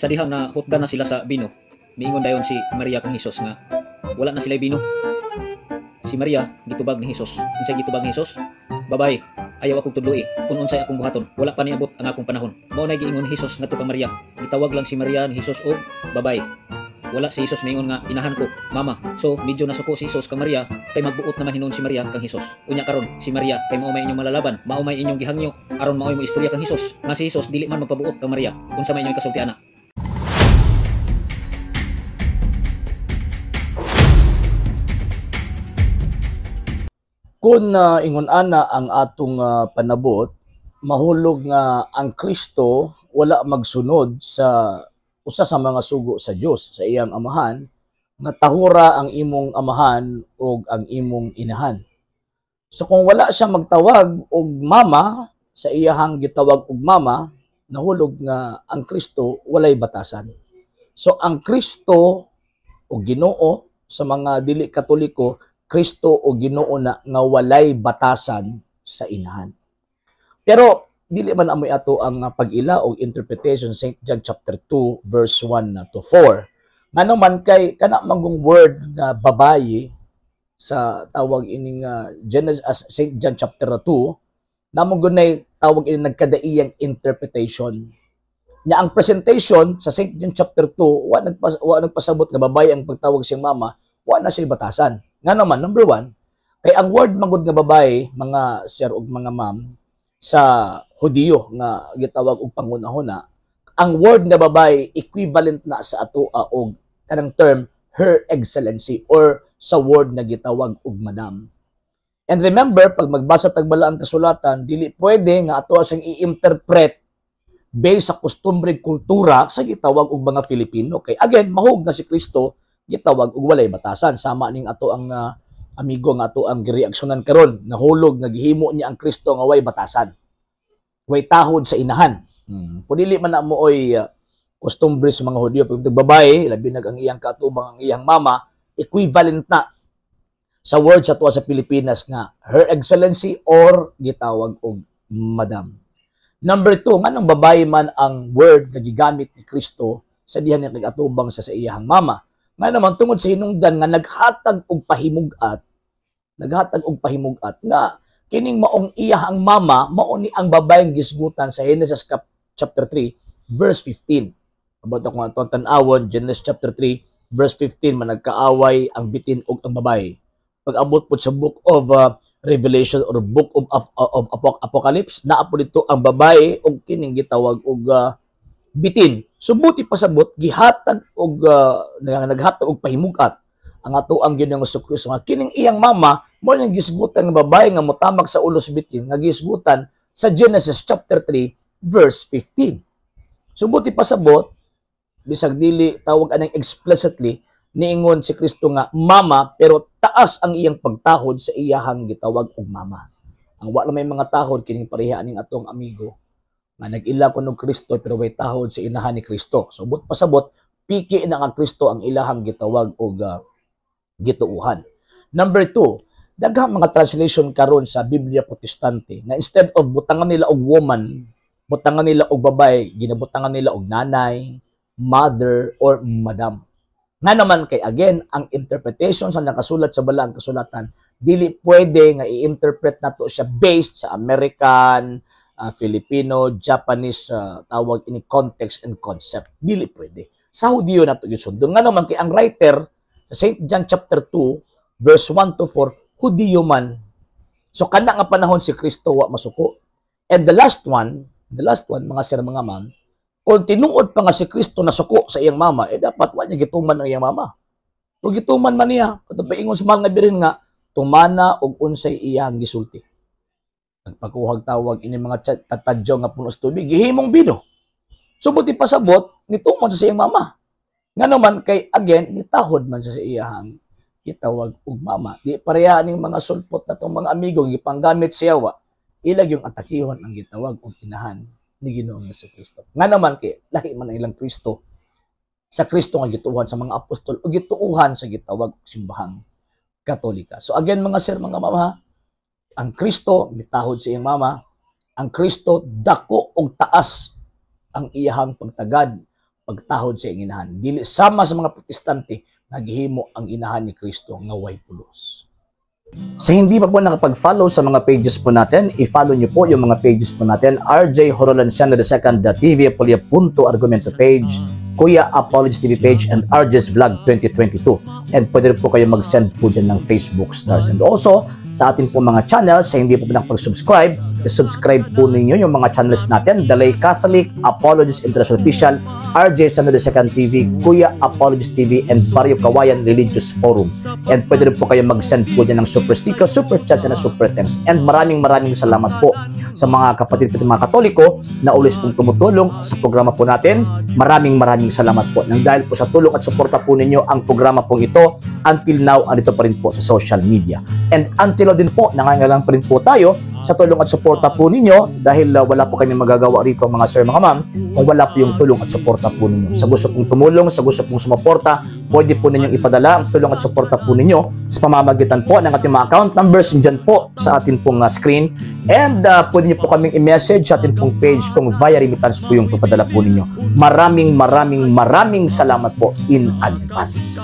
Sa dihang nahutdan na sila sa bino, niingon dayon si Maria kang Hesus nga wala na sila bino. Si Maria gitubag ni Hesus. Unsay gitubag ni Hesus? "Babae, ayaw akong tudloi kung unsay akong buhaton. Wala pa niabot ang akong panahon." Mao nay giingon ni Hesus ngadto kang Maria. Gitawag lang si Maria ni Hesus og babae. Wala si Hesus miingon nga inahan ko, mama. So medyo nasuko si Hesus kang Maria kay magbuot naman hinuon si Maria kang Hesus. Unya karon si Maria kay mao may inyong malalaban, mao may inyong gihangyo aron maoy mo istorya kang Hesus. Nga si Hesus dili man magpabuot kang Maria. Unsa may inyong kasulti ana? Kung ingon ana ang atong panabot, mahulog nga ang Kristo wala magsunod sa usa sa mga sugo sa Dios sa iyang amahan nga tahura ang imong amahan ug ang imong inahan. So kung wala siya magtawag og mama sa iyahang gitawag og mama, nahulog nga ang Kristo walay batasan. So ang Kristo o Ginoo sa mga dili Katoliko, Kristo o Ginoo na nga walay batasan sa inahan. Pero dili man amoy ato ang pag-ila o interpretation St. John chapter 2 verse 1 to 4. Ngano man kay kana manggong word nga babayi sa tawag ining Genesis, St. John chapter 2, namo gunay tawag ini nagkadaiyang interpretation. Nya ang presentation sa St. John chapter 2, wa nagpasabot nga babayi ang pagtawag siyang mama, wa na siya batasan. Ngano man, number 1, kay ang word magud nga babayi, mga sir ug mga ma'am, sa Hudiyo nga gitawag og pangunahuna, ang word nga babayi equivalent na sa atoa og kanang term Her Excellency or sa word nga gitawag og madam. And remember, pag magbasa tag balaang kasulatan, dili pwede nga ato siyang i-interpret based sa kostumbre kultura sa gitawag og mga Filipino. Kay again, mahug na si Kristo gitawag og walay batasan. Sama ning ato ang amigo nga ato ang gireaksyonan karon, nahulog nga gihimo niya ang Kristo nga way batasan, way tahod sa inahan. Pudili man na mo oy kostumbre sa mga Hudyo pag babae, labi nag ang iyang katubang ang iyang mama, equivalent na sa word sa tuwa sa Pilipinas nga Her Excellency or gitawag og madam. Number 2, nganong babae man ang word nga gigamit ni Kristo sa diha niya kag-atubang sa iyang mama? Nga naman tungod sa hinungdan nga naghatag og pahimug-at nga kining maong iya ang mama, mao ni ang babaeng gisgutan sa Genesis chapter 3 verse 15. Abot ako nga atong tan-awon, Genesis chapter 3 verse 15, man nagkaaway ang bitin ug ang babae. Pag-abot po sa book of Revelation or book of Apocalypse, naa po dito ang babae ug kining gitawag og bitin. So buti pasabot gihatag og naghatag og pahimugat ang ato ang Ginoong Kristo nga kining iyang mama mo nang gisgutan nga babae nga motamak sa ulo sa bitin nga gisgutan sa Genesis chapter 3 verse 15. So buti pasabot bisag dili tawag anang explicitly niingon si Kristo nga mama, pero taas ang iyang pagtahod sa iyahang gitawag og mama. Ang wa may mga tahod kining pareha aning atong amigo nga nag-ila kuno Kristo pero way tahod sa inahan ni Kristo. So but pasabot piki na ang Kristo ang ilahang gitawag og gituohan. Number 2, daghang mga translation karon sa Biblia Protestante nga instead of butangan nila og woman, butangan nila og babae, ginabutangan nila og nanay, mother or madam. Nga naman kay again ang interpretation sa nakasulat sa balaang kasulatan dili pwede nga i-interpret nato siya based sa American, Filipino, Japanese tawag ini context and concept. Dili pwede. Sa Hudiyo nato gyud sundon. Nga naman kay ang writer sa St. John chapter 2 verse 1 to 4 Hudiyo man. So kana nga panahon si Kristo wa masuko. And the last one mga sir mga ma'am, kung tinuod pa nga si Kristo nasuko sa iyang mama, eh dapat wa niya gituman ang iyang mama. Pero gituman man niya, katong paingon sa mahal nga birhen nga tumana og unsay iyang gisulti. Nagpakuhag tawag ini mga tatadyaw nga puno sa tubig, gihimong bino. So buti pasabot, nituman sa iyang mama. Nga naman kay again, nitahod man sa iyang gitawag og mama. Di pareha ning mga sulpot na tong mga amigo gipanggamit siya wa. Ilag yung atakihon ang gitawag og inahan ni Ginoong Kristo. Nga naman kay lahi man ang ilang Kristo sa Kristo nga gituohan sa mga apostol o gituohan sa gitawag og simbahang Katolika. So again mga sir, mga mama, ang Kristo mitahod sa iyang mama, ang Kristo dako og taas ang iyahang pagtagad, pagtahod sa iyang inahan. Dili sama sa mga Protestante nga gihimo ang inahan ni Kristo nga way pulos. Sa hindi pa po nakapag-follow sa mga pages po natin, i-follow niyo po yung mga pages po natin: RJ Horolanciano II, TV Apolia Punto Argumento page, Kuya Apologies TV page, and RJ's Vlog 2022. And pwede rin po kayo mag-send po dyan ng Facebook stars. And also, sa atin po mga channels, sa hindi po nakapag-subscribe, i-subscribe po ninyo yung mga channels natin: Dalay Catholic, Apologies International Official, RJ Sano II TV, Kuya Apologies TV, and Barrio Kawayan Religious Forum. And pwede rin po kayo mag-send po dyan ng super sticker, super chats, and super thanks. And maraming maraming salamat po sa mga kapatid po, mga Katoliko na always pong tumutulong sa programa po natin. Maraming maraming salamat po. Nang dahil po sa tulong at suporta po ninyo, ang programa pong ito until now andito pa rin po sa social media. And until now din po, nangangailangan pa rin po tayo sa tulong at suporta po ninyo dahil wala po kami magagawa rito, mga sir, mga ma'am, kung wala po yung tulong at suporta po ninyo. Sa gusto pong tumulong, sa gusto pong sumuporta, pwede po ninyong ipadala ang tulong at suporta po ninyo sa pamamagitan po ng ating mga account numbers dyan po sa atin pong screen. And pwede niyo po kaming i-message sa atin pong page kung via remittance po yung papadala po ninyo. Maraming maraming maraming salamat po in advance.